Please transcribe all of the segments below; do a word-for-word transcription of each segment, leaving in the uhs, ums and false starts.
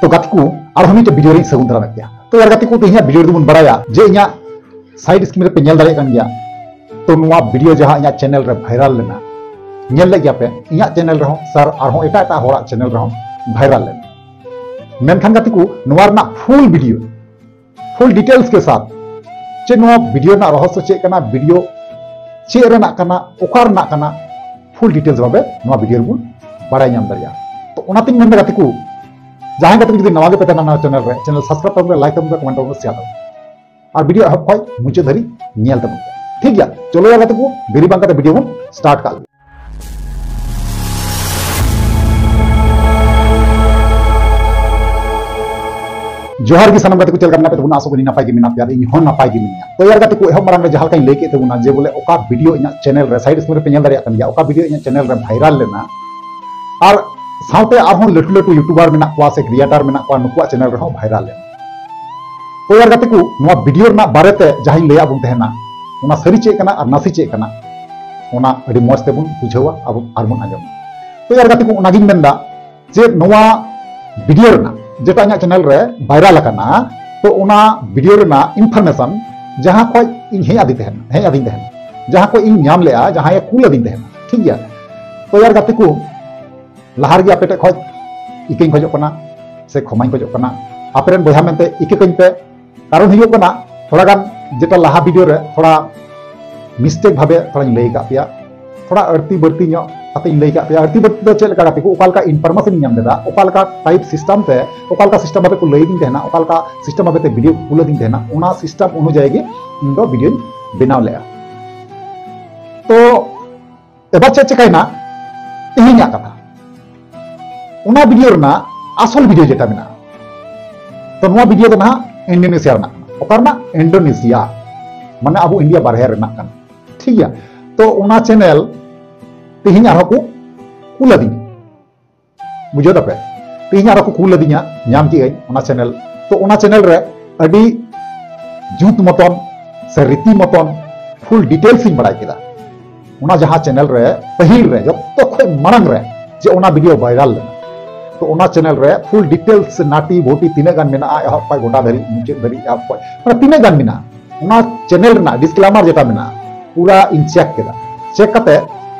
ᱛᱚ ᱜᱟᱛᱮ ᱠᱚ, ᱟᱨᱦᱚᱸ ᱢᱤᱫᱴᱮᱱ ᱵᱷᱤᱰᱤᱭᱳ ᱨᱤᱧ ᱥᱟᱹᱜᱩᱱ ᱫᱟᱨᱟᱢᱮᱫ ᱯᱮᱭᱟ᱾ ᱛᱚ ᱭᱟᱨ ᱜᱟᱛᱮ ᱠᱚ, ᱛᱮᱦᱮᱧᱟᱜ ᱵᱷᱤᱰᱤᱭᱳ ᱨᱮᱫᱚ ᱵᱚᱱ ᱵᱟᱲᱟᱭᱟ ᱡᱮ ᱤᱧᱟᱹᱜ ᱥᱟᱭᱤᱰ ᱥᱠᱨᱤᱱ ᱨᱮᱯᱮ ᱧᱮᱞ ᱫᱟᱲᱮᱭᱟᱜ ᱠᱟᱱ ᱜᱮᱭᱟ᱾ ᱛᱚ ᱱᱚᱣᱟ ᱵᱷᱤᱰᱤᱭᱳ ᱡᱟᱦᱟᱸ ᱤᱧᱟᱹᱜ ᱪᱮᱱᱮᱞ ᱨᱮ ᱵᱷᱟᱭᱨᱟᱞ ᱞᱮᱱᱟ, ᱧᱮᱞ ᱞᱮᱫ ᱜᱮᱭᱟ ᱯᱮ ᱤᱧᱟᱹᱜ ᱪᱮᱱᱮᱞ ᱨᱮᱦᱚᱸ, ᱥᱟᱨ ᱟᱨᱦᱚᱸ ᱮᱴᱟᱜ ᱮᱴᱟᱜ ᱦᱚᱲᱟᱜ ᱪᱮᱱᱮᱞ ᱨᱮᱦᱚᱸ ᱵᱷᱟᱭᱨᱟᱞ ᱞᱮᱱᱟ᱾ ᱢᱮᱱᱠᱷᱟᱱ ᱜᱟᱛᱮ ᱠᱚ, ᱱᱚᱣᱟ ᱨᱮᱱᱟᱜ ᱯᱷᱩᱞ ᱵᱷᱤᱰᱤᱭᱳ, ᱯᱷᱩᱞ ᱰᱤᱴᱮᱞᱥ ᱠᱮ ᱥᱟᱛᱷ, ᱪᱮᱫ ᱱᱚᱣᱟ ᱵᱷᱤᱰᱤᱭᱳ ᱨᱮᱱᱟᱜ ᱨᱚᱦᱚᱥᱥᱚ ᱪᱮᱫ ᱠᱟᱱᱟ, ᱵᱷᱤᱰᱤᱭᱳ ᱪᱮᱫ ᱨᱮᱱᱟᱜ ᱠᱟᱱᱟ, ᱚᱠᱟ ᱨᱮᱱᱟᱜ ᱠᱟᱱᱟ, ᱯᱷᱩᱞ ᱰᱤᱴᱮᱞᱥ ᱵᱷᱟᱵᱮ ᱱᱚᱣᱟ ᱵᱷᱤᱰᱤᱭᱳ ᱨᱮᱵᱚᱱ ᱵᱟᱲᱟᱭ ᱧᱟᱢ ᱫᱟᱲᱮᱭᱟᱜᱼᱟ᱾ ᱛᱚ ᱚᱱᱟᱛᱤᱧ ᱢᱮᱱᱫᱟ ᱜᱟᱛᱮ ᱠᱚ, ᱡᱟᱦᱟᱸᱭ ᱜᱟᱛᱮ ᱠᱚ ᱡᱩᱫᱤ ᱱᱟᱣᱟ ᱜᱮ ᱯᱮ ᱛᱟᱦᱮᱱᱟ ᱱᱚᱣᱟ ᱪᱮᱱᱮᱞ ᱨᱮ, ᱪᱮᱱᱮᱞ ᱥᱟᱵᱥᱠᱨᱟᱭᱤᱵ ᱛᱟᱵᱚᱱ ᱯᱮ, ᱞᱟᱭᱤᱠ ᱛᱟᱵᱚᱱ ᱯᱮ, ᱠᱚᱢᱮᱱᱴ ᱛᱟᱵᱚᱱ ᱯᱮ, ᱥᱮᱭᱟᱨ ᱛᱟᱵᱚᱱ ᱯᱮ᱾ ᱟᱨ ᱵᱷᱤᱰᱤᱭᱳ ᱮᱦᱚᱵ ᱠᱷᱚᱱ ᱢᱩᱪᱟᱹᱫ ᱫᱷᱟᱹᱨᱤᱡ ᱧᱮᱞ ᱛᱟᱵᱚᱱ ᱯᱮ, ᱴᱷᱤᱠ ᱜᱮᱭᱟ? ᱪᱚᱞᱚ ᱭᱟ ᱜᱟᱛᱮ ᱠᱚ, ᱫᱮᱨᱤ ᱵᱟᱝ ᱠᱟᱛᱮ ᱵᱷᱤᱰᱤᱭᱳ ᱵᱚᱱ ᱥᱴᱟᱨᱴ ᱠᱟᱜ ᱞᱮᱜᱮ᱾ ᱡᱚᱦᱟᱨ ᱜᱮ ᱥᱟᱱᱟᱢ ᱜᱟᱛᱮ ᱠᱚ, ᱪᱮᱫ ᱞᱮᱠᱟ ᱢᱮᱱᱟᱜ ᱯᱮ ᱛᱟᱵᱚᱱᱟ? ᱟᱥᱚᱜ ᱠᱟᱹᱱᱟᱹᱧ ᱱᱟᱯᱟᱭ ᱜᱮ ᱢᱮᱱᱟᱜ ᱯᱮᱭᱟ, ᱟᱨ ᱤᱧ ᱦᱚᱸ ᱱᱟᱯᱟᱭ ᱜᱮ ᱢᱤᱱᱟᱹᱧᱟ᱾ ᱛᱚ ᱭᱟᱨ ᱜᱟᱛᱮ ᱠᱚ, ᱮᱦᱚᱵ ᱢᱟᱲᱟᱝ ᱨᱮ ᱡᱟᱦᱟᱸ ᱞᱮᱠᱟᱧ ᱞᱟᱹᱭ ᱠᱮᱫ ᱛᱟᱵᱚᱱᱟ ᱡᱮ ᱵᱚᱞᱮ ᱚᱠᱟ ᱵᱷᱤᱰᱤᱭᱳ ᱤᱧᱟᱹᱜ ᱪᱮᱱᱮᱞ ᱨᱮ, ᱥᱟᱭᱤᱰ ᱥᱠᱨᱤᱱ ᱨᱮ ᱯᱮ ᱧᱮᱞ ᱫᱟᱲᱮᱭᱟᱜ ᱠᱟᱱ ᱜᱮᱭᱟ, ᱚᱠᱟ ᱵᱷᱤᱰᱤᱭᱳ ᱤᱧᱟᱹᱜ ᱪᱮᱱᱮᱞ ᱨᱮ ᱵᱷᱟᱭᱨᱟᱞ ᱞᱮᱱᱟ, ᱟᱨ ᱥᱟᱶᱛᱮ ᱟᱨᱦᱚᱸ ᱞᱟᱹᱴᱩ ᱞᱟᱹᱴᱩ ᱭᱩᱴᱩᱵᱟᱨ ᱢᱮᱱᱟᱜ ᱠᱚᱣᱟ ᱥᱮ ᱠᱨᱤᱭᱮᱴᱟᱨ ᱢᱮᱱᱟᱜ ᱠᱚᱣᱟ, ᱱᱩᱠᱩᱣᱟᱜ ᱪᱮᱱᱮᱞ ᱨᱮᱦᱚᱸ ᱵᱷᱟᱭᱨᱟᱞ ᱞᱮᱱᱟ᱾ ᱛᱚ ᱭᱟᱨ ᱜᱟᱛᱮ ᱠᱚ, ᱱᱚᱣᱟ ᱵᱷᱤᱰᱤᱭᱳ ᱨᱮᱱᱟᱜ ᱵᱟᱨᱮᱛᱮ ᱡᱟᱦᱟᱸᱧ ᱞᱟᱹᱭᱟᱫ ᱵᱚᱱ ᱛᱟᱦᱮᱱᱟ, ᱚᱱᱟ ᱥᱟᱹᱨᱤ ᱪᱮᱫ ᱠᱟᱱᱟ ᱟᱨ ᱱᱟᱥᱮ ᱪᱮᱫ ᱠᱟᱱᱟ, ᱚᱱᱟ ᱟᱹᱰᱤ ᱢᱚᱡᱽ ᱛᱮᱵᱚᱱ ᱵᱩᱡᱷᱟᱹᱣᱟ ᱟᱵᱚ ᱟᱨ ᱵᱚᱱ ᱟᱸᱡᱚᱢᱟ᱾ ᱛᱚ ᱭᱟᱨ ᱜᱟᱛᱮ ᱠᱚ, ᱚᱱᱟᱜᱤᱧ ᱢᱮᱱᱫᱟ ᱡᱮ ᱱᱚᱣᱟ ᱵᱷᱤᱰᱤᱭᱳ ᱨᱮᱱᱟᱜ, ᱡᱮᱴᱟ ᱤᱧᱟᱹᱜ ᱪᱮᱱᱮᱞ ᱨᱮ ᱵᱷᱟᱭᱨᱟᱞ ᱟᱠᱟᱱᱟ, ᱛᱚ ᱚᱱᱟ ᱵᱷᱤᱰᱤᱭᱳ ᱨᱮᱱᱟᱜ ᱤᱱᱯᱷᱚᱨᱢᱮᱥᱚᱱ ᱡᱟᱦᱟᱸ ᱠᱷᱚᱡ ᱤᱧ ᱦᱮᱡ ᱟᱹᱫᱤᱧ ᱛᱟᱦᱮᱱᱟ, ᱦᱮᱡ ᱟᱹᱫᱤᱧ ᱛᱟᱦᱮᱱᱟ, ᱡᱟᱦᱟᱸ ᱠᱷᱚᱡ ᱤᱧ ᱧᱟᱢ ᱞᱮᱜᱼᱟ, ᱡᱟᱦᱟᱸᱭᱮ ᱠᱩᱞ ᱟᱹᱫᱤᱧ ᱛᱟᱦᱮᱱᱟ, ᱴᱷᱤᱠ ᱜᱮᱭᱟ? ᱛᱚ ᱭᱟᱨ ᱜᱟᱛᱮ ᱠᱚ, ᱞᱟᱦᱟ ᱨᱮᱜᱮ ᱟᱯᱮ ᱴᱷᱮᱡ ᱠᱷᱚᱡ ᱤᱠᱟᱹᱧ ᱠᱷᱚᱡᱚᱜ ᱠᱟᱱᱟ ᱥᱮ ᱠᱷᱚᱢᱟᱧ ᱠᱷᱚᱡᱚᱜ ᱠᱟᱱᱟ, ᱟᱯᱮ ᱨᱮᱱ ᱵᱚᱭᱦᱟ ᱢᱮᱱᱛᱮ ᱤᱠᱟᱹ ᱠᱟᱹᱧ ᱯᱮ᱾ ᱠᱟᱨᱚᱱ ᱦᱩᱭᱩᱜ ᱠᱟᱱᱟ, ᱛᱷᱚᱲᱟ ᱜᱟᱱ ᱡᱮᱴᱟ ᱞᱟᱦᱟ ᱵᱷᱤᱰᱤᱭᱳ ᱨᱮ ᱛᱷᱚᱲᱟ ᱢᱤᱥᱴᱮᱠ ᱵᱷᱟᱵᱮ ᱛᱷᱚᱲᱟᱧ ᱞᱟᱹᱭ ᱟᱠᱟᱫ ᱯᱮᱭᱟ, ᱛᱷᱚᱲᱟ ᱟᱹᱲᱛᱤ ᱵᱟᱹᱲᱛᱤ ᱧᱚᱜ ᱠᱟᱛᱮᱧ ᱞᱟᱹᱭ ᱟᱠᱟᱫ ᱯᱮᱭᱟ᱾ ᱟᱹᱲᱛᱤ ᱵᱟᱹᱲᱛᱤ ᱫᱚ ᱪᱮᱫ ᱞᱮᱠᱟ ᱜᱟᱛᱮ ᱠᱚ, ᱚᱠᱟ ᱞᱮᱠᱟ ᱤᱱᱯᱷᱚᱨᱢᱮᱥᱚᱱ ᱤᱧ ᱧᱟᱢ ᱞᱮᱫᱟ, ᱚᱠᱟ ᱞᱮᱠᱟ ᱴᱟᱭᱤᱯ ᱥᱤᱥᱴᱮᱢ ᱛᱮ, ᱚᱠᱟ ᱞᱮᱠᱟ ᱥᱤᱥᱴᱮᱢ ᱵᱷᱟᱵᱮ ᱠᱚ ᱞᱟᱹᱭ ᱟᱹᱫᱤᱧ ᱛᱟᱦᱮᱱᱟ, ᱚᱠᱟ ᱞᱮᱠᱟ ᱥᱤᱥᱴᱮᱢ ᱵᱷᱟᱵᱮ ᱛᱮ ᱵᱷᱤᱰᱤᱭᱳ ᱠᱚ ᱠᱩᱞ ᱟᱹᱫᱤᱧ ᱛᱟᱦᱮᱱᱟ, ᱚᱱᱟ ᱥᱤᱥᱴᱮᱢ ᱚᱱᱩᱡᱟᱭᱤ ᱜᱮ ᱤᱧ ᱫᱚ ᱵᱷᱤᱰᱤᱭᱳᱧ ᱵᱮᱱᱟᱣ ᱞᱮᱫᱼᱟ᱾ ᱛᱚ ᱮᱵᱟᱨ ᱪᱮᱫ ᱪᱮᱠᱟᱭᱮᱱᱟ, ᱛᱮᱦᱮᱧᱟᱜ ᱠᱟᱛᱷᱟ, ᱚᱱᱟ ᱵᱷᱤᱰᱤᱭᱳ ᱨᱮᱱᱟᱜ ᱟᱥᱚᱞ ᱵᱷᱤᱰᱤᱭᱳ ᱡᱮᱴᱟ ᱢᱮᱱᱟᱜᱼᱟ, ᱛᱚ ᱱᱚᱣᱟ ᱵᱷᱤᱰᱤᱭᱳ ᱫᱚ ᱱᱟᱦᱟᱜ ᱤᱱᱰᱳᱱᱮᱥᱤᱭᱟ ᱨᱮᱱᱟᱜ ᱠᱟᱱᱟ᱾ ᱚᱠᱟ ᱨᱮᱱᱟᱜ? ᱤᱱᱰᱳᱱᱮᱥᱤᱭᱟ, ᱢᱟᱱᱮ ᱟᱵᱚ ᱤᱱᱰᱤᱭᱟ ᱵᱟᱨᱦᱮ ᱨᱮᱱᱟᱜ ᱠᱟᱱᱟ, ᱴᱷᱤᱠ ᱜᱮᱭᱟ? ᱛᱚ ᱚᱱᱟ ᱪᱮᱱᱮᱞ ᱛᱮᱦᱮᱧ ᱟᱨᱦᱚᱸ ᱠᱚ ᱠᱩᱞ ᱟᱹᱫᱤᱧᱟ, ᱵᱩᱡᱷᱟᱹᱣ ᱫᱟᱯᱮ? ᱛᱮᱦᱮᱧ ᱟᱨᱦᱚᱸ ᱠᱚ ᱠᱩᱞ ᱟᱹᱫᱤᱧᱟ, ᱧᱟᱢ ᱠᱮᱜᱼᱟᱹᱧ ᱚᱱᱟ ᱪᱮᱱᱮᱞ᱾ ᱛᱚ ᱚᱱᱟ ᱪᱮᱱᱮᱞ ᱨᱮ ᱟᱹᱰᱤ ᱡᱩᱛ ᱢᱚᱛᱚᱱ ᱥᱮ ᱨᱤᱛᱤ ᱢᱚᱛᱚᱱ ᱯᱷᱩᱞ ᱰᱤᱴᱮᱞᱥ ᱤᱧ ᱵᱟᱲᱟᱭ ᱠᱮᱫᱟ᱾ ᱚᱱᱟ ᱡᱟᱦᱟᱸ ᱪᱮᱱᱮᱞ ᱨᱮ ᱯᱟᱹᱦᱤᱞ ᱨᱮ, ᱡᱚᱛᱚ ᱠᱷᱚᱱ ᱢᱟᱲᱟᱝ ᱨᱮ ᱡᱮ ᱚᱱᱟ ᱵᱷᱤᱰᱤᱭᱳ ᱵᱷᱟᱭᱨᱟᱞ ᱞᱮᱱᱟ, ᱛᱚ ᱚᱱᱟ ᱪᱮᱱᱮᱞ ᱨᱮ ᱯᱷᱩᱞ ᱰᱤᱴᱮᱞᱥ ᱱᱟᱴᱤ ᱵᱷᱚᱴᱤ ᱛᱤᱱᱟᱹᱜ ᱜᱟᱱ ᱢᱮᱱᱟᱜᱼᱟ, ᱮᱦᱚᱵ ᱠᱷᱚᱱ ᱜᱚᱴᱟ ᱫᱷᱟᱹᱨᱤᱡ, ᱢᱩᱪᱟᱹᱫ ᱫᱷᱟᱹᱨᱤᱡ, ᱮᱦᱚᱵ ᱠᱷᱚᱱ ᱢᱟᱱᱮ ᱛᱤᱱᱟᱹᱜ ᱜᱟᱱ ᱢᱮᱱᱟᱜᱼᱟ, ᱚᱱᱟ ᱪᱮᱱᱮᱞ ᱨᱮᱱᱟᱜ ᱰᱤᱥᱠᱞᱮᱢᱟᱨ ᱡᱮᱴᱟ ᱢᱮᱱᱟᱜᱼᱟ, ᱯᱩᱨᱟ ᱤᱧ ᱪᱮᱠ ᱠᱮᱫᱟ᱾ ᱪᱮᱠ ᱠᱟᱛᱮ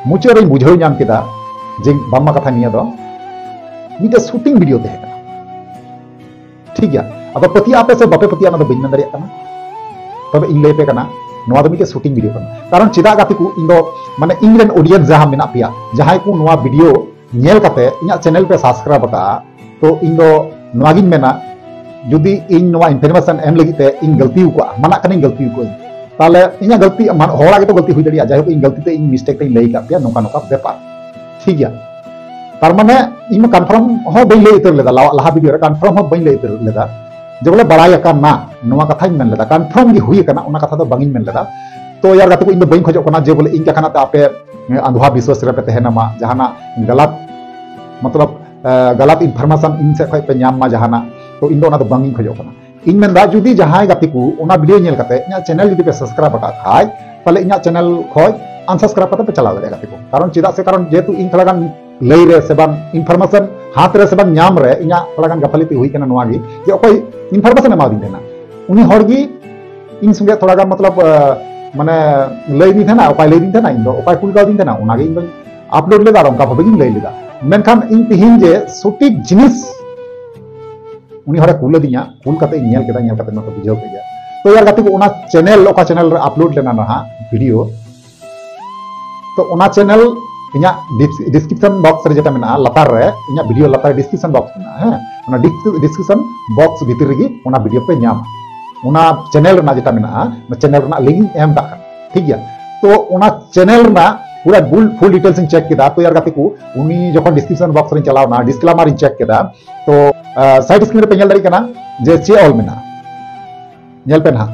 ᱢᱩᱪᱟᱹᱫ ᱨᱮᱧ ᱵᱩᱡᱷᱟᱹᱣ ᱧᱟᱢ ᱠᱮᱫᱟ ᱡᱮ ᱵᱟᱝᱢᱟ ᱠᱟᱛᱷᱟ ᱱᱤᱭᱟᱹ ᱫᱚ ᱢᱤᱫᱴᱮᱡ ᱥᱩᱴᱤᱝ ᱵᱷᱤᱰᱤᱭᱳ ᱛᱟᱦᱮᱸ ᱠᱟᱱᱟ᱾ ᱴᱷᱤᱠ ᱜᱮᱭᱟ, ᱟᱫᱚ ᱯᱟᱹᱛᱭᱟᱹᱜ ᱟᱯᱮ ᱥᱮ ᱵᱟᱯᱮ ᱯᱟᱹᱛᱭᱟᱹᱜᱼᱟ, ᱚᱱᱟ ᱫᱚ ᱵᱟᱹᱧ ᱢᱮᱱ ᱫᱟᱲᱮᱭᱟᱜ ᱠᱟᱱᱟ᱾ ᱛᱚᱵᱮ ᱤᱧ ᱞᱟᱹᱭ ᱯᱮ ᱠᱟᱱᱟ, ᱱᱚᱣᱟ ᱫᱚ ᱢᱤᱫᱴᱮᱡ ᱥᱩᱴᱤᱝ ᱵᱷᱤᱰᱤᱭᱳ ᱠᱟᱱᱟ᱾ ᱠᱟᱨᱚᱱ ᱪᱮᱫᱟᱜ ᱜᱟᱛᱮ ᱠᱚ, ᱤᱧ ᱫᱚ ᱢᱟᱱᱮ ᱤᱧ ᱨᱮᱱ ᱚᱰᱤᱭᱮᱱᱥ ᱡᱟᱦᱟᱸ ᱢᱮᱱᱟᱜ ᱯᱮᱭᱟ, ᱡᱟᱦᱟᱸᱭ ᱠᱚ ᱱᱚᱣᱟ ᱵᱷᱤᱰᱤᱭᱳ ᱧᱮᱞ ᱠᱟᱛᱮ ᱤᱧᱟᱹᱜ ᱪᱮᱱᱮᱞ ᱯᱮ ᱥᱟᱵᱥᱠᱨᱟᱭᱤᱵ ᱟᱠᱟᱫᱼᱟ, ᱛᱚ ᱤᱧ ᱫᱚ ᱱᱚᱣᱟᱜᱤᱧ ᱢᱮᱱᱟ, ᱡᱩᱫᱤ ᱤᱧ ᱱᱚᱣᱟ ᱤᱱᱯᱷᱚᱨᱢᱮᱥᱚᱱ ᱮᱢ ᱞᱟᱹᱜᱤᱫ ᱛᱮ ᱤᱧ ᱜᱟᱹᱞᱛᱤ ᱟᱠᱟᱫᱼᱟ, ᱢᱟᱱᱟᱜ ᱠᱟᱹᱱᱟᱹᱧ ᱜᱟᱹᱞᱛᱤ ᱟᱠᱟᱫᱼᱟᱹᱧ, ᱛᱟᱦᱚᱞᱮ ᱤᱧᱟᱹᱜ ᱜᱟᱹᱞᱛᱤ, ᱢᱟᱱ-, ᱦᱚᱲᱟᱜ ᱜᱮᱛᱚ ᱜᱟᱹᱞᱛᱤ ᱦᱩᱭ ᱫᱟᱲᱮᱭᱟᱜᱼᱟ᱾ ᱡᱟᱭᱦᱳᱠ, ᱤᱧ ᱜᱟᱹᱞᱛᱤ ᱛᱮ ᱤᱧ ᱢᱤᱥᱴᱮᱠ ᱛᱮᱧ ᱞᱟᱹᱭ ᱟᱠᱟᱫ ᱯᱮᱭᱟ, ᱱᱚᱝᱠᱟ ᱱᱚᱝᱠᱟ ᱵᱮᱯᱟᱨ᱾ ᱴᱷᱤᱠ ᱜᱮᱭᱟ, ᱛᱟᱨ ᱢᱟᱱᱮ ᱤᱧ ᱢᱟ ᱠᱚᱱᱯᱷᱟᱨᱢ ᱦᱚᱸ ᱵᱟᱹᱧ ᱞᱟᱹᱭ ᱩᱛᱟᱹᱨ ᱞᱮᱫᱟ, ᱞᱟᱣᱟ-, ᱞᱟᱦᱟ ᱵᱷᱤᱰᱤᱭᱳ ᱨᱮ ᱠᱚᱱᱯᱷᱟᱨᱢ ᱦᱚᱸ ᱵᱟᱹᱧ ᱞᱟᱹᱭ ᱩᱛᱟᱹᱨ ᱞᱮᱫᱟ ᱡᱮ ᱵᱚᱞᱮ ᱵᱟᱲᱟᱭ ᱟᱠᱟᱱᱟ, ᱱᱚᱣᱟ ᱠᱟᱛᱷᱟᱧ ᱢᱮᱱ ᱞᱮᱫᱟ, ᱠᱚᱱᱯᱷᱟᱨᱢ ᱜᱮ ᱦᱩᱭ ᱟᱠᱟᱱᱟ, ᱚᱱᱟ ᱠᱟᱛᱷᱟ ᱫᱚ ᱵᱟᱝ ᱤᱧ ᱢᱮᱱ ᱞᱮᱫᱟ᱾ ᱛᱚ ᱭᱟᱨ ᱜᱟᱛᱮ ᱠᱚ, ᱤᱧ ᱫᱚ ᱵᱟᱹᱧ ᱠᱷᱚᱡᱚᱜ ᱠᱟᱱᱟ ᱡᱮ ᱵᱚᱞᱮ ᱤᱧ ᱞᱮᱠᱟᱱᱟᱜ ᱛᱮ ᱟᱯᱮ ᱟᱸᱫᱷᱟ ᱵᱤᱥᱣᱟᱥ ᱨᱮᱯᱮ ᱛᱟᱦᱮᱱᱟ, ᱢᱟ ᱡᱟᱦᱟᱱᱟᱜ ᱜᱟᱞᱟᱛ, ᱢᱚᱛᱞᱚᱵ, ᱜᱟᱞᱟᱛ ᱤᱱᱯᱷᱚᱨᱢᱮᱥᱚᱱ ᱤᱧ ᱥᱮᱫ ᱠᱷᱚᱱ ᱯᱮ ᱧᱟᱢ ᱢᱟ ᱡᱟᱦᱟᱱᱟᱜ, ᱛᱚ ᱤᱧ ᱫᱚ ᱚᱱᱟ ᱫᱚ ᱵᱟᱝ ᱤᱧ ᱠᱷᱚᱡᱚᱜ ᱠᱟᱱᱟ᱾ ᱤᱧ ᱢᱮᱱᱫᱟ, ᱡᱩᱫᱤ ᱡᱟᱦᱟᱸᱭ ᱜᱟᱛᱮ ᱠᱚ ᱚᱱᱟ ᱵᱷᱤᱰᱤᱭᱳ ᱧᱮᱞ ᱠᱟᱛᱮ ᱤᱧᱟᱹᱜ ᱪᱮᱱᱮᱞ ᱡᱩᱫᱤ ᱯᱮ ᱥᱟᱵᱥᱠᱨᱟᱭᱤᱵ ᱟᱠᱟᱫ ᱠᱷᱟᱡ, ᱛᱟᱦᱞᱮ ᱤᱧᱟᱹᱜ ᱪᱮᱱᱮᱞ ᱠᱷᱚᱡ ᱟᱱᱥᱟᱵᱥᱠᱨᱟᱭᱤᱵ ᱠᱟᱛᱮ ᱯᱮ ᱪᱟᱞᱟᱣ ᱫᱟᱲᱮᱭᱟᱜᱼᱟ ᱜᱟᱛᱮ ᱠᱚ᱾ ᱠᱟᱨᱚᱱ ᱪᱮᱫᱟᱜ ᱥᱮ, ᱠᱟᱨᱚᱱ ᱡᱮᱦᱮᱛᱩ ᱤᱧ ᱛᱷᱚᱲᱟ ᱜᱟᱱ ᱞᱟᱹᱭ ᱨᱮ ᱥᱮ ᱵᱟᱝ ᱤᱱᱯᱷᱚᱨᱢᱮᱥᱚᱱ ᱦᱟᱛ ᱨᱮ ᱥᱮ ᱵᱟᱝ ᱧᱟᱢ ᱨᱮ ᱤᱧᱟᱹᱜ ᱛᱷᱚᱲᱟ ᱜᱟᱱ ᱜᱟᱯᱷᱟᱞᱤᱛᱤ ᱦᱩᱭ ᱠᱟᱱᱟ ᱱᱚᱣᱟ ᱜᱮ, ᱡᱮ ᱚᱠᱚᱭ ᱤᱱᱯᱷᱚᱨᱢᱮᱥᱚᱱ ᱮᱢᱟᱫᱤᱧ ᱛᱟᱦᱮᱱᱟ, ᱩᱱᱤ ᱦᱚᱲ ᱜᱮ ᱤᱧ ᱥᱚᱸᱜᱮ ᱛᱷᱚᱲᱟ ᱜᱟᱱ ᱢᱚᱛᱞᱚᱵ, ᱟᱸ, ᱢᱟᱱᱮ ᱞᱟᱹᱭ ᱫᱤᱧ ᱛᱟᱦᱮᱱᱟ, ᱚᱠᱟᱭ ᱞᱟᱹᱭ ᱫᱤᱧ ᱛᱟᱦᱮᱱᱟ, ᱤᱧ ᱫᱚ ᱚᱠᱟᱭ ᱠᱩᱞ ᱠᱟᱣᱫᱤᱧ ᱛᱟᱦᱮᱱᱟ, ᱚᱱᱟᱜᱮ ᱤᱧ ᱫᱚᱧ ᱟᱯᱞᱳᱰ ᱞᱮᱫᱟ ᱟᱨ ᱚᱱᱠᱟ ᱵᱷᱟᱵᱮ ᱜᱤᱧ ᱞᱟᱹᱭ ᱞᱮᱫᱟ᱾ ᱢᱮᱱᱠᱷᱟᱱ ᱤᱧ ᱛᱤᱦᱤᱧ ᱡᱮ ᱥᱚᱴᱷᱤᱠ ᱡᱤᱱᱤᱥ ᱩᱱᱤ ᱦᱚᱲᱮ ᱠᱩᱞ ᱟᱹᱫᱤᱧᱟ, ᱠᱩᱞ ᱠᱟᱛᱮ ᱤᱧ ᱧᱮᱞ ᱠᱮᱫᱟ, ᱧᱮᱞ ᱠᱟᱛᱮ ᱢᱟᱛᱚ ᱵᱩᱡᱷᱟᱹᱣ ᱠᱮᱫ ᱜᱮᱭᱟ᱾ ᱛᱚ ᱭᱟᱨ ᱜᱟᱛᱮ ᱠᱚ, ᱚᱱᱟ ᱪᱮᱱᱮᱞ, ᱚᱠᱟ ᱪᱮᱱᱮᱞ ᱨᱮ ᱟᱯᱞᱳᱰ ᱞᱮᱱᱟ ᱱᱟᱦᱟᱜ ᱵᱷᱤᱰᱤᱭᱳ, ᱛᱚ ᱚᱱᱟ ᱪᱮᱱᱮᱞ ᱤᱧᱟᱹᱜ ᱰᱤᱥᱠᱨᱤᱯᱥᱚᱱ ᱵᱚᱠᱥ ᱨᱮ ᱡᱮᱴᱟ ᱢᱮᱱᱟᱜᱼᱟ, ᱞᱟᱛᱟᱨ ᱨᱮ ᱤᱧᱟᱹᱜ ᱵᱷᱤᱰᱤᱭᱳ ᱞᱟᱛᱟᱨ ᱨᱮ ᱰᱤᱥᱠᱨᱤᱯᱥᱚᱱ ᱵᱚᱠᱥ ᱢᱮᱱᱟᱜᱼᱟ, ᱦᱮᱸ, ᱚᱱᱟ ᱰᱤᱥᱠᱨᱤᱯᱥᱚᱱ ᱵᱚᱠᱥ ᱵᱷᱤᱛᱤᱨ ᱨᱮᱜᱮ ᱚᱱᱟ ᱵᱷᱤᱰᱤᱭᱳ ᱯᱮ ᱧᱟᱢᱟ᱾ ᱚᱱᱟ ᱪᱮᱱᱮᱞ ᱨᱮᱱᱟᱜ ᱡᱮᱴᱟ ᱢᱮᱱᱟᱜᱼᱟ, ᱚᱱᱟ ᱪᱮᱱᱮᱞ ᱨᱮᱱᱟᱜ ᱞᱤᱝᱠ ᱤᱧ ᱮᱢ ᱠᱟᱜ ᱠᱟᱱᱟ, ᱴᱷᱤᱠ ᱜᱮᱭᱟ᱾ ᱛᱚ ᱚᱱᱟ ᱪᱮᱱᱮᱞ ᱨᱮᱱᱟᱜ ᱯᱩᱨᱟᱹ ᱯᱷᱩᱞ ᱰᱤᱴᱮᱞᱥ ᱤᱧ ᱪᱮᱠ ᱠᱮᱫᱟ᱾ ᱛᱚ ᱭᱟᱨ ᱜᱟᱛᱮ ᱠᱚ, ᱩᱱᱤ ᱡᱚᱠᱷᱚᱱ ᱰᱤᱥᱠᱨᱤᱯᱥᱚᱱ ᱵᱚᱠᱥ ᱨᱤᱧ ᱪᱟᱞᱟᱣᱱᱟ, ᱰᱤᱥᱠᱞᱮᱢᱟᱨ ᱤᱧ ᱪᱮᱠ ᱠᱮᱫᱟ, ᱛᱚ ᱥᱟᱭᱤᱰ ᱥᱠᱨᱤᱱ ᱨᱮᱯᱮ ᱧᱮᱞ ᱫᱟᱲᱮᱭᱟᱜ ᱠᱟᱱᱟ ᱡᱮ ᱪᱮᱫ ᱚᱞ ᱢᱮᱱᱟᱜᱼᱟ᱾ ᱧᱮᱞ ᱯᱮ ᱱᱟᱦᱟᱜ,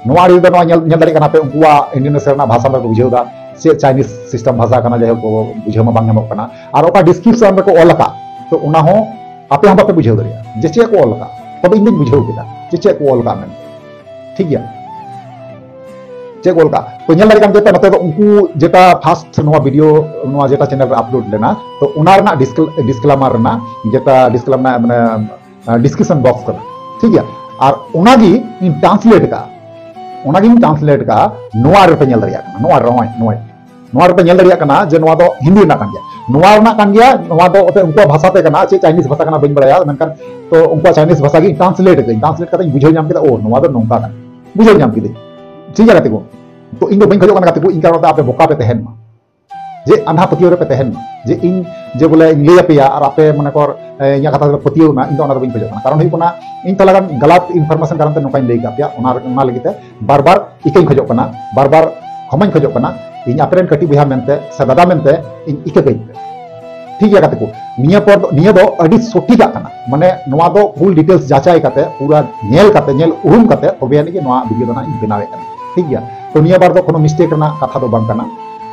ᱱᱚᱣᱟ ᱟᱲᱮ ᱨᱮᱫᱚ ᱱᱚᱣᱟ ᱧᱮᱞ, ᱧᱮᱞ ᱫᱟᱲᱮᱭᱟᱜ ᱠᱟᱱᱟ ᱯᱮ, ᱩᱱᱠᱩᱣᱟᱜ ᱤᱱᱰᱳᱱᱮᱥᱤᱭᱟ ᱨᱮᱱᱟᱜ ᱵᱷᱟᱥᱟ ᱫᱚᱠᱚ ᱵᱩᱡᱷᱟᱹᱣ ᱮᱫᱟ, ᱪᱮᱫ ᱪᱟᱭᱱᱤᱡᱽ ᱥᱤᱥᱴᱮᱢ ᱵᱷᱟᱥᱟ ᱠᱟᱱᱟ, ᱡᱟᱭᱦᱳᱠ ᱵᱩᱡᱷᱟᱹᱣ ᱢᱟ ᱵᱟᱝ ᱧᱟᱢᱚᱜ ᱠᱟᱱᱟ᱾ ᱟᱨ ᱚᱠᱟ ᱰᱤᱥᱠᱨᱤᱯᱥᱚᱱ ᱨᱮᱠᱚ ᱚᱞ ᱟᱠᱟᱫ, ᱛᱚ ᱚᱱᱟ ᱦᱚᱸ ᱟᱯᱮ ᱦᱚᱸ ᱵᱟᱯᱮ ᱵᱩᱡᱷᱟᱹᱣ ᱫᱟᱲᱮᱭᱟᱜᱼᱟ ᱡᱮ ᱪᱮᱫ ᱠᱚ ᱚᱞ ᱟᱠᱟᱫ᱾ ᱛᱚᱵᱮ ᱤᱧ ᱫᱚᱧ ᱵᱩᱡᱷᱟᱹᱣ ᱠᱮᱫᱟ ᱡᱮ ᱪᱮᱫ ᱠᱚ ᱚᱞ ᱟᱠᱟᱫ ᱢᱮᱱᱛᱮ, ᱴᱷᱤᱠ ᱜᱮᱭᱟ᱾ ᱪᱮᱫ ᱠᱚ ᱚᱞ ᱠᱟᱜᱼᱟ? ᱛᱚ, ᱧᱮᱞ ᱫᱟᱲᱮᱭᱟᱜ ᱠᱟᱱ ᱜᱮᱭᱟ ᱯᱮ, ᱱᱚᱛᱮ ᱫᱚ ᱩᱱᱠᱩ ᱡᱮᱴᱟ first ᱱᱚᱣᱟ video, ᱱᱚᱣᱟ ᱡᱮᱴᱟ channel ᱨᱮ upload ᱞᱮᱱᱟ, ᱛᱚ, ᱚᱱᱟ ᱨᱮᱱᱟᱜ discl-, disclaimer ᱨᱮᱱᱟᱜ ᱡᱮᱴᱟ disclaimer ᱨᱮᱱᱟᱜ, ᱢᱟᱱᱮ, ᱟᱸ, description box ᱠᱟᱱᱟ, ᱴᱷᱤᱠ ᱜᱮᱭᱟ? ᱟᱨ ᱚᱱᱟᱜᱮ ᱤᱧ translate ᱠᱟᱜᱼᱟ, ᱚᱱᱟᱜᱤᱧ translate ᱠᱟᱜᱼᱟ, ᱱᱚᱣᱟ ᱨᱮᱯᱮ ᱧᱮᱞ ᱫᱟᱲᱮᱭᱟᱜ ᱠᱟᱱᱟ, ᱱᱚᱣᱟ ᱨᱮ, ᱱᱚᱜᱼᱚᱭ, ᱱᱚᱜᱼᱚᱭ, ᱱᱚᱣᱟ ᱨᱮᱯᱮ ᱧᱮᱞ ᱫᱟᱲᱮᱭᱟᱜ ᱠᱟᱱᱟ ᱡᱮ ᱱᱚᱣᱟ ᱫᱚ ᱦᱤᱱᱫᱤ ᱨᱮᱱᱟᱜ ᱠᱟᱱ ᱜᱮᱭᱟ, ᱱᱚᱣᱟ ᱨᱮᱱᱟᱜ ᱠᱟᱱ ᱜᱮᱭᱟ, ᱱᱚᱣᱟ ᱫᱚ ᱮᱱᱛᱮᱫ ᱩᱱᱠᱩᱣᱟᱜ ᱵᱷᱟᱥᱟ ᱛᱮ ᱠᱟᱱᱟ, ᱪᱮᱫ Chinese ᱵᱷᱟᱥᱟ ᱠᱟᱱᱟ ᱵᱟᱹᱧ ᱵᱟᱲᱟᱭᱟ, ᱢᱮᱱᱠᱷᱟᱱ ᱛᱚ ᱩᱱᱠᱩᱣᱟᱜ Chinese ᱵᱷᱟᱥᱟ ᱜᱮ translate ᱠᱟᱹᱫᱟᱹᱧ, translate ᱠᱟᱛᱮᱧ ᱵᱩᱡᱷᱟᱹᱣ ᱧᱟᱢ ᱠᱮᱫᱟ, ᱳ, ᱱᱚᱣᱟ ᱫᱚ ᱱᱚᱝᱠᱟ ᱠᱟᱱᱟ, ᱵᱩᱡᱷᱟᱹᱣ ᱧᱟᱢ ᱠᱮᱫᱟᱹᱧ, ᱴᱷᱤᱠ ᱜᱮᱭᱟ ᱜᱟᱛᱮ ᱠᱚ? ᱛᱚ ᱤᱧ ᱫᱚ ᱵᱟᱹᱧ ᱠᱷᱚᱡᱚᱜ ᱠᱟᱱᱟ ᱜᱟᱛᱮ ᱠᱚ, ᱤᱧ ᱠᱟᱨᱚᱱ ᱛᱮ ᱟᱯᱮ ᱵᱚᱠᱟ ᱯᱮ ᱛᱟᱦᱮᱱ ᱢᱟ, ᱡᱮ ᱟᱸᱫᱷᱟ ᱯᱟᱹᱛᱭᱟᱹᱣ ᱨᱮᱯᱮ ᱛᱟᱦᱮᱱ ᱢᱟ, ᱡᱮ ᱤᱧ ᱡᱮ ᱵᱚᱞᱮ ᱤᱧ ᱞᱟᱹᱭ ᱟᱯᱮᱭᱟ ᱟᱨ ᱟᱯᱮ ᱢᱚᱱᱮ ᱠᱚᱨ, ᱮ, ᱤᱧᱟᱹᱜ ᱠᱟᱛᱷᱟ ᱨᱮᱯᱮ ᱯᱟᱹᱛᱭᱟᱹᱣ ᱮᱱᱟ, ᱤᱧ ᱫᱚ ᱚᱱᱟ ᱫᱚ ᱵᱟᱹᱧ ᱠᱷᱚᱡᱚᱜ ᱠᱟᱱᱟ᱾ ᱠᱟᱨᱚᱱ ᱦᱩᱭᱩᱜ ᱠᱟᱱᱟ, ᱤᱧ ᱛᱷᱚᱲᱟ ᱜᱟᱱ ᱜᱟᱞᱟᱛ information ᱠᱟᱨᱚᱱ ᱛᱮ ᱱᱚᱝᱠᱟᱧ ᱞᱟᱹᱭ ᱠᱟᱜ ᱯᱮᱭᱟ, ᱚᱱᱟ, ᱚᱱᱟ ᱞᱟᱹᱜᱤᱫ ᱛᱮ ᱵᱟᱨ ᱵᱟᱨ ᱤᱠᱟᱹᱧ ᱠᱷᱚᱡᱚᱜ ᱠᱟᱱᱟ, ᱵᱟᱨ ᱵᱟᱨ ᱠᱷᱚᱢᱟᱧ ᱠᱷᱚᱡᱚᱜ ᱠᱟᱱᱟ᱾ ᱤᱧ ᱟᱯᱮ ᱨᱮᱱ ᱠᱟᱹᱴᱤᱡ ᱵᱚᱭᱦᱟ ᱢᱮᱱᱛᱮ ᱥᱮ ᱫᱟᱫᱟ ᱢᱮᱱᱛᱮ ᱤᱧ ᱤᱠᱟᱹ ᱠᱟᱹᱧ ᱯᱮ, ᱴᱷᱤᱠ ᱜᱮᱭᱟ ᱜᱟᱛᱮ ᱠᱚ? ᱱᱤᱭᱟᱹ ᱯᱚᱨ ᱫᱚ, ᱱᱤᱭᱟᱹ ᱫᱚ ᱟᱹᱰᱤ ᱥᱚᱴᱷᱤᱠᱟᱜ ᱠᱟᱱᱟ, ᱢᱟᱱᱮ ᱱᱚᱣᱟ ᱫᱚ full details ᱡᱟᱪᱟᱭ ᱠᱟᱛᱮ, ᱯᱩᱨᱟᱹ ᱧᱮᱞ ᱠᱟᱛᱮ, ᱧᱮᱞ ᱩᱨᱩᱢ ᱠᱟᱛᱮ ᱛᱚᱵᱮ ᱟᱹᱱᱤᱡ ᱜᱮ ᱱᱚᱣᱟ video ᱫᱚ ᱱᱟᱜ ᱤᱧ ᱵᱮᱱᱟᱣᱮᱫ ᱠᱟᱱᱟ, ᱴᱷᱤᱠ ᱜᱮᱭᱟ? ᱛᱚ ᱱᱤᱭᱟᱹ ᱵᱟᱨ ᱫᱚ ᱠᱳᱱᱳ mistake ᱨᱮᱱᱟᱜ ᱠᱟᱛᱷᱟ ᱫᱚ ᱵᱟᱝ ᱠᱟᱱᱟ,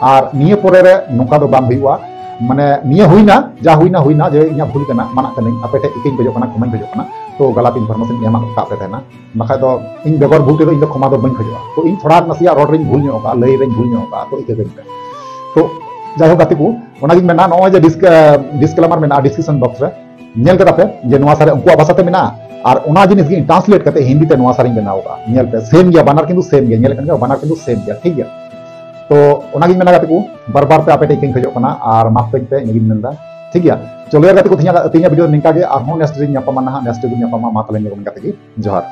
ᱟᱨ ᱱᱤᱭᱟᱹ ᱯᱚᱨᱮ ᱨᱮ ᱱᱚᱝᱠᱟ ᱫᱚ ᱵᱟᱝ ᱦᱩᱭᱩᱜᱼᱟ᱾ ᱢᱟᱱᱮ ᱱᱤᱭᱟᱹ ᱦᱩᱭᱱᱟ, ᱡᱟ ᱦᱩᱭᱱᱟ ᱦᱩᱭᱱᱟ, ᱡᱮ ᱤᱧᱟᱹᱜ ᱵᱷᱩᱞ ᱠᱟᱱᱟ, ᱢᱟᱱᱟᱜ ᱠᱟᱹᱱᱟᱹᱧ, ᱟᱯᱮ ᱴᱷᱮᱡ ᱤᱠᱟᱹᱧ ᱠᱷᱚᱡᱚᱜ ᱠᱟᱱᱟ, ᱠᱷᱚᱢᱟᱧ ᱠᱷᱚᱡᱚᱜ ᱠᱟᱱᱟ, ᱛᱚ ᱜᱟᱞᱟᱛ information ᱤᱧ ᱮᱢ ᱟᱠᱟᱫ ᱯᱮ ᱛᱟᱦᱮᱱᱟ, ᱵᱟᱠᱷᱟᱡ ᱫᱚ ᱤᱧ ᱵᱮᱜᱚᱨ ᱵᱷᱩᱞ ᱛᱮᱫᱚ ᱤᱧ ᱫᱚ ᱠᱷᱚᱢᱟ ᱫᱚ ᱵᱟᱹᱧ ᱠᱷᱚᱡᱚᱜᱼᱟ᱾ ᱛᱚ ᱤᱧ ᱛᱷᱚᱲᱟ ᱱᱟᱥᱮᱭᱟᱜ ᱨᱚᱲ ᱨᱮᱧ ᱵᱷᱩᱞ ᱧᱚᱜ ᱟᱠᱟᱫᱼᱟ, ᱞᱟᱹᱭ ᱨᱮᱧ ᱵᱷᱩᱞ ᱧᱚᱜ ᱟᱠᱟᱫᱼᱟ, ᱛᱚ ᱤᱠᱟᱹ ᱠᱟᱹᱧ ᱯᱮ᱾ ᱛᱚ ᱡᱟᱭᱦᱳᱠ ᱜᱟᱛᱮ ᱠᱚ, ᱚᱱᱟᱜᱤᱧ ᱢᱮᱱᱟ, ᱱᱚᱜᱼᱚᱭ ᱡᱮ dis-, disclaimer ᱢᱮᱱᱟᱜᱼᱟ description box ᱨᱮ, ᱧᱮᱞ ᱠᱮᱫᱟ ᱯᱮ ᱡᱮ ᱱᱚᱣᱟ ᱥᱟᱨᱮ ᱩᱱᱠᱩᱣᱟᱜ ᱵᱷᱟᱥᱟ ᱛᱮ ᱢᱮᱱᱟᱜᱼᱟ, ᱟᱨ ᱚᱱᱟ ᱡᱤᱱᱤᱥ ᱜᱮ translate ᱠᱟᱛᱮ ᱦᱤᱱᱫᱤ ᱛᱮ ᱱᱚᱣᱟ ᱥᱟᱨᱤᱧ ᱵᱮᱱᱟᱣ ᱟᱠᱟᱫᱼᱟ᱾ ᱧᱮᱞ ᱯᱮ, same ᱜᱮᱭᱟ, ᱵᱟᱱᱟᱨ ᱠᱤᱱᱛᱩ same ᱜᱮᱭᱟ, ᱧᱮᱞ ᱠᱟᱱ ᱜᱮᱭᱟ, ᱵᱟᱱᱟᱨ ᱠᱤᱱᱛᱩ same ᱜᱮᱭᱟ, ᱴᱷᱤᱠ ᱜᱮᱭᱟ? ᱛᱚ ᱚᱱᱟᱜᱤᱧ ᱢᱮᱱᱟ ᱜᱟᱛᱮ ᱠᱚ, ᱵᱟᱨ ᱵᱟᱨ ᱛᱮ ᱟᱯᱮ ᱴᱷᱮᱡ ᱤᱧ ᱠᱷᱚᱡᱚᱜ ᱠᱟᱱᱟ, ᱟᱨ ᱢᱟᱯ ᱠᱟᱹᱧ ᱯᱮ, ᱤᱧ ᱢᱮᱱᱫᱟ, ᱴᱷᱤᱠ ᱜᱮᱭᱟ? ᱪᱚᱞᱚ ᱭᱟ ᱜᱟᱛᱮ ᱠᱚ, ᱛᱮᱦᱮᱧᱟᱜ, ᱛᱮᱦᱮᱧᱟᱜ video ᱱᱤᱝᱠᱟ ᱜᱮ, ᱟᱨᱦᱚᱸ next ᱨᱮᱧ ᱧᱟᱯᱟᱢᱟ ᱱᱟᱦᱟᱜ, next ᱨᱮᱵᱚᱱ ᱧᱟᱯᱟᱢᱟ, ᱢᱟ ᱛᱟᱦᱞᱮ ᱱᱤᱭᱟᱹ ᱠᱚ ᱢᱮᱱ ᱠᱟᱛᱮ ᱜᱮ ᱡᱚᱦᱟᱨ᱾